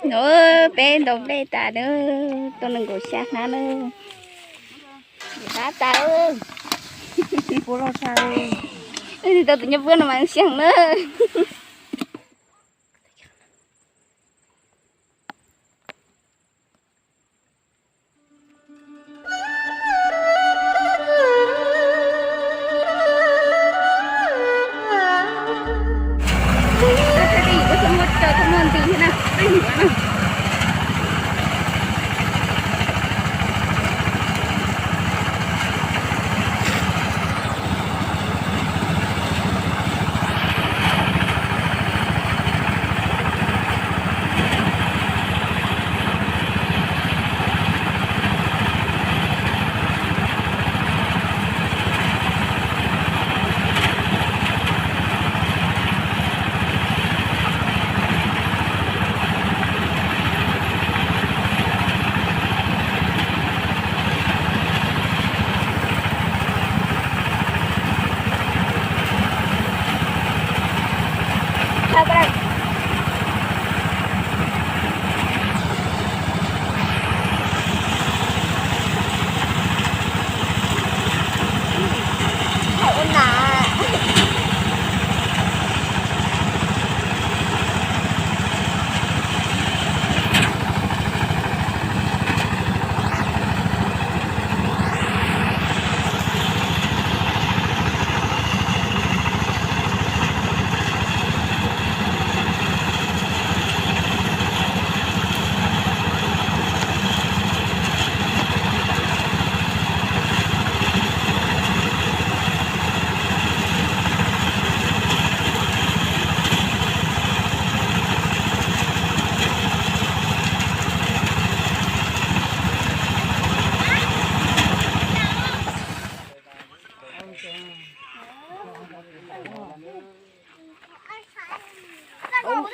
No, peb ntaus nplej tas na, tau nees nkaum xya hnab na. Hnab tas, tau tus nyuj vuab no mas xiab na.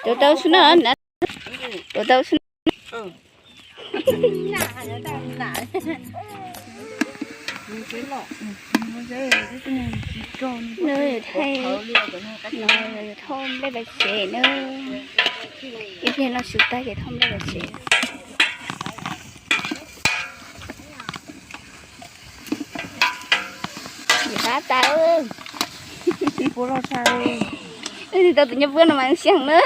Tuav tau xwb na, tuav tau xwb. Thaij, no, thauj nplej pais tsev na. Ib pliag noj su tag ces thauj nplej pais tsev. Tab tas, tau tus nyuj vuab no mas xiab na.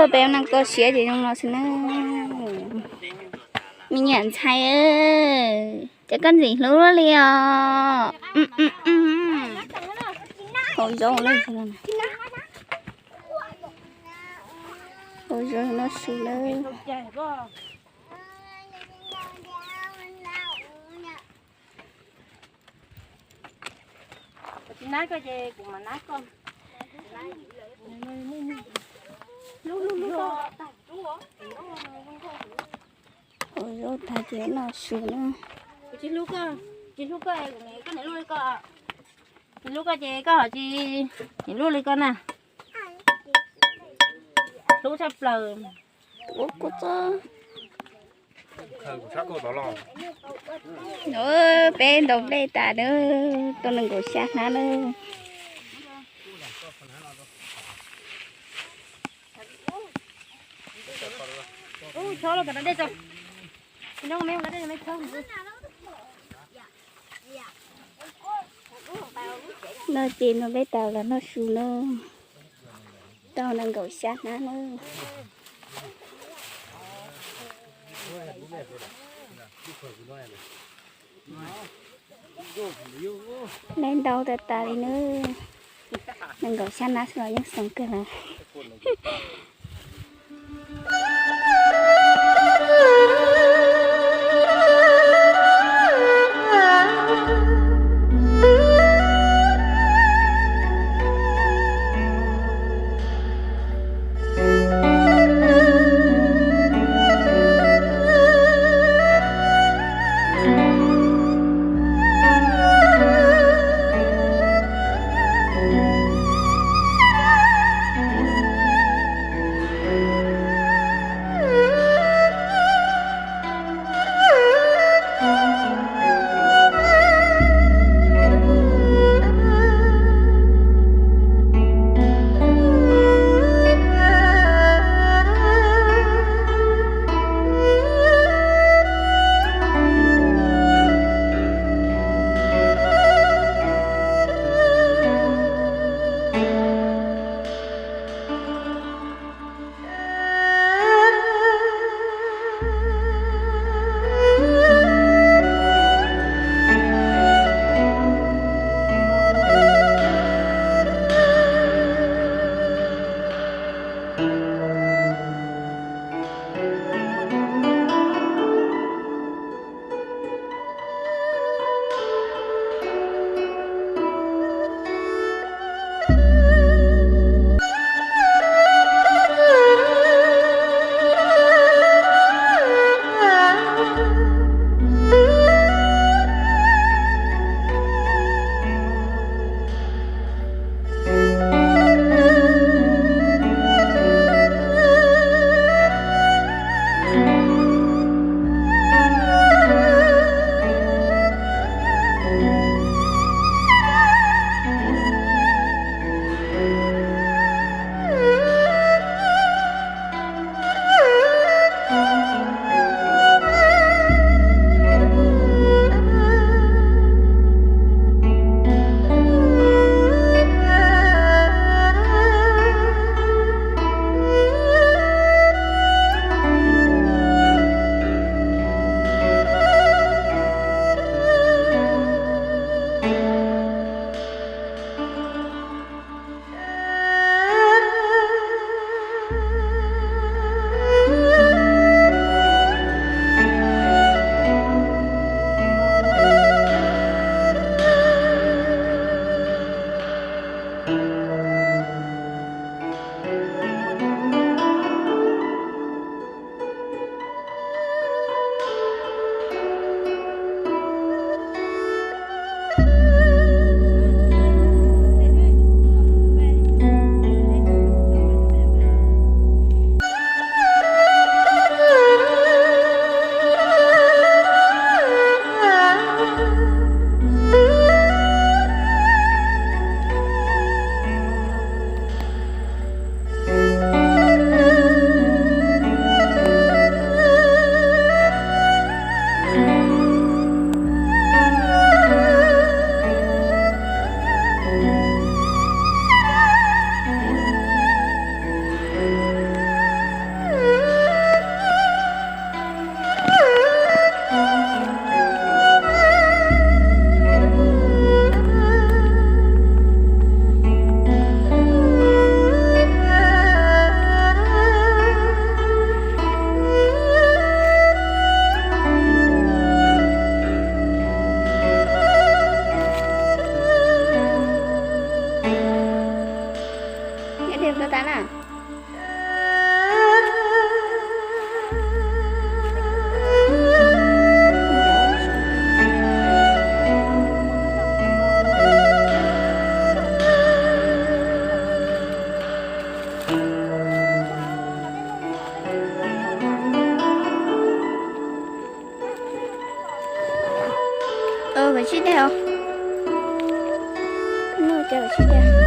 Peb ua neej koj siab ces zoo no xwb na. Me nyuam ntxhais, cas koj ntxim hlub luaj li os. Hau zaub, hau zaub noj su na. Tsis nab koj ces kuv mam nab koj. Hau zaub tag ces noj su na. Kuv tsis hlub koj, tsis hlub koj, koj niam luaj li koj. Tsis hlub koj ces koj ho tsis niam luaj li koj na. Hlub tshaj plaws. Ua kuv txob. Peb ntaus nplej tas na, tau nees nkaum xya hnab na. No ces no peb tau los noj su no, tau nees nkaum xya hnab na. Neb ntau tas tas li na, nees nkaum xya hnab xwb los yeej xoo kawg lawm. Cas lawm tsis tiag?